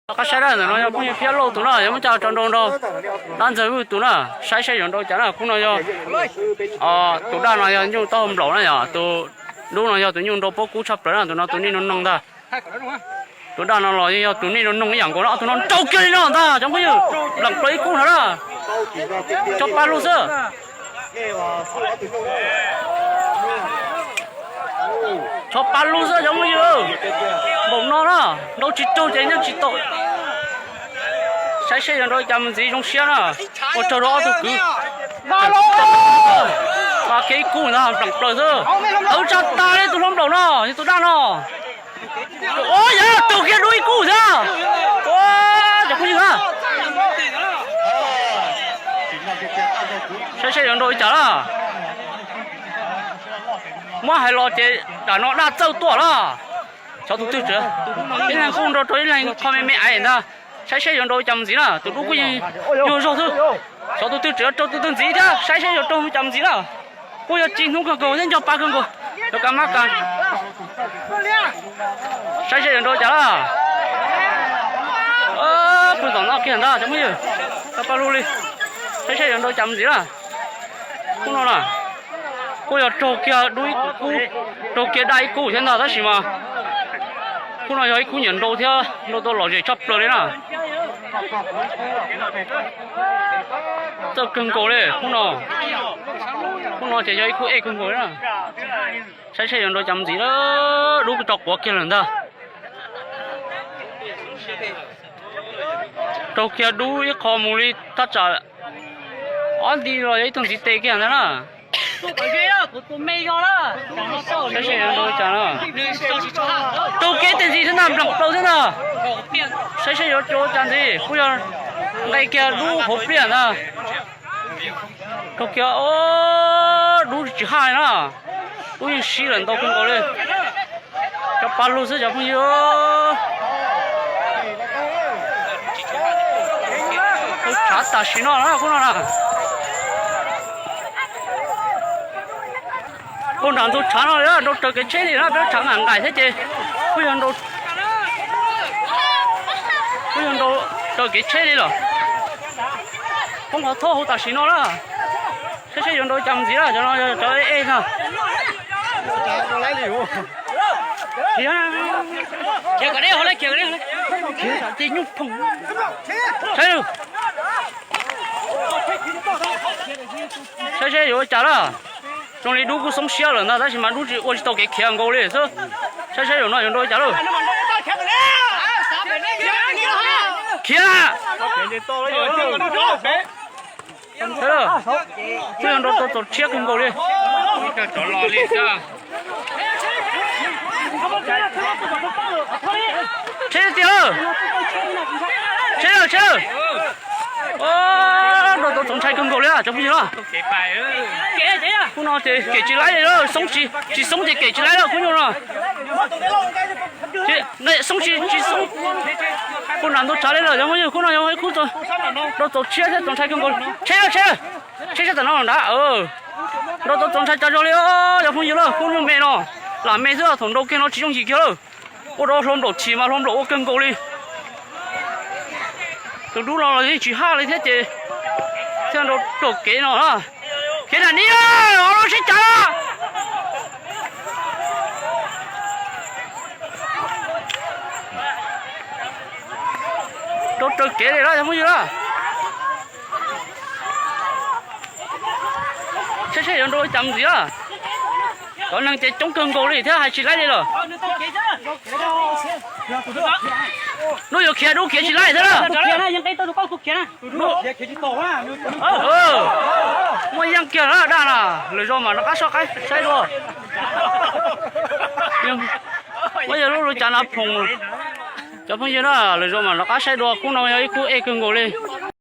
Qab saib dab ntawm no yog phooj ywg Phiab Lauj tus na, yog muab coj tso nrau nrau dab ntxawg vwj tus na, saib saib yuav nrau cas na. Khub no yog tus daj no yog nyuj taub hau nplaum na, yog tus dub no yog tus nyuj nrau pob kub tshaj plaws na, tus no tus nej no noog ntag. Tus daj no los yog tus nej no noog ib yam nkaus na, ob tug no nrau kiag li no ntag cov phooj ywg, nplam plaws ib kub no na. Tso pa lug xwb. Tso pa lug xwb cov phooj ywg, npaum no na, nrau tsis raug ces yeej tsis tau. Saib seb yuav nrau li cas mus ntxiv, zoo siab na. Ua raug rau ob tug kwv. Pa kiag ib kub ntag, nplam plaws xwb. Tawv tshaj tas li tus hluas nplaum no, yog tus daj no. Yog raug kiag dub ib kub xwb. Cov phooj ywg na, saib seb yuav nrau li cas na. Muab hais los ces dam no daj txawj tuaj lawm. Xyov tus twg tseem, ib leeg kuj nrau rau ib leeg qho me me aiv ntag. Saib seb yuav nrau li cas mus ntxiv na, tus dub kuj yeej nyuaj zog xwb. Xyov tus twg tseem yuav raug tus twg ntxiv thiab, saib seb yuav raug li cas mus ntxiv na. Kuj yog ci hnub kawg nkaus thiab nco pa kawg nkaus, yuav kav mab kav. Saib seb yuav nrau li cas na. Pw tom no kiag ntag cov phooj ywg, tso pa lug li. Saib seb yuav nrau li cas mus ntxiv na. Khub no na, kuj yog raug kiag dub ib kub, raug kiag daj ib kub thiab ntag, tab sis mas khub no yog ib khub nyiam nrau thiab nrau tau lom zem tshaj plaws li na. Txawj kawg nkaus li khub no. Khub no ces yog ib khub ej kawg nkaus li na. Saib seb yuav nrau cas mus ntxiv na, dub kuj tso quav kiag lawm ntag. Raug kiag dub ib qho mus li thaj tsam ob nti los yog ib tug ntxiv tes kiag ntag na. Saib seb yuav nrau cas na. Raug kiag ib teg ntxiv thiab ntag, nplam plaws thiab ntag. Saib seb yuav rau cas ntxiv, kuj yog nqe kiag dub hauv pliaj ntag. Raug kiag, dub tsis haj li na. Dub yeej sib lawm ntau kawg nkaus li. Cov pa lug xwb cov phooj ywg. Tshav tam sim no na khub no na. Puag nram ntug tshav no nrau raws kev tsheb li na, peb tshav nqaim nqaim thiab ces kuj yog nrau, kuj yog nrau raws kev tsheb li lawm. Poob qhov thoob hauv tam sim no na. Saib seb yuav nrau cas mus ntxiv na, cov no cov ej na. Saib seb yuav ua cas lawm. Zoo li dub kuj xoob siab lawm ntag, tab sis mas dub tsis ua tsis tau kev khiav nkaus li xwb. Saib seb zaum no yuav nrau ua cas lawm. Khiav. Kuj yog nrau tau txaus rhiab kawg nkaus li. Tsheb tiag. Tsheb, tsheb. Nrau tau txaus ntshai kawg nkaus li cov phooj ywg na. Khub no ces kem tsis laib li, xoob tsis, tsis xoob ces kem tsis laib lawm khub nyuj no. Xoob tsis, tsis xoob. Puag nram ntug tshav li lawm cov phooj yw, khub no yog ib khub nrau txaus rhiab thiab txaus ntshai kawg nkaus. Tsheb, tsheb, tsheb sab tom no nrad. Nrau tau txaus ntshai tas zog li cov phooj ywg na, khub nyuj me no. Lam me xwb, thaum nrau kiag no tsis yooj yim kiag lawm. Ua rau hluas nplaum chim mas hluas nplaum ua kawg nkaus li. Tus dub no los yeej tsis haj li thiab ces thiaj nrau raws kev no na. Khiav nram ni, sib cav. Nrau raws kev li na cov phooj ywg na. Saib seb yuav nrau li cas mus ntxiv na. Cov neeg ces coob kawg nkaus li thiab hais tsis laib li lawm. Dub yuav khiav, dub khiav tsis laib thiab na. Muaj yeej kiag na daj na, lwm zaus mam rov qab soj qab saib dua. Muaj yog lub lub cav na phoom. Cov phooj ywg na, lwm zaus mam rov qab saib dua, khub no yog ib khub ej kawg nkaus li.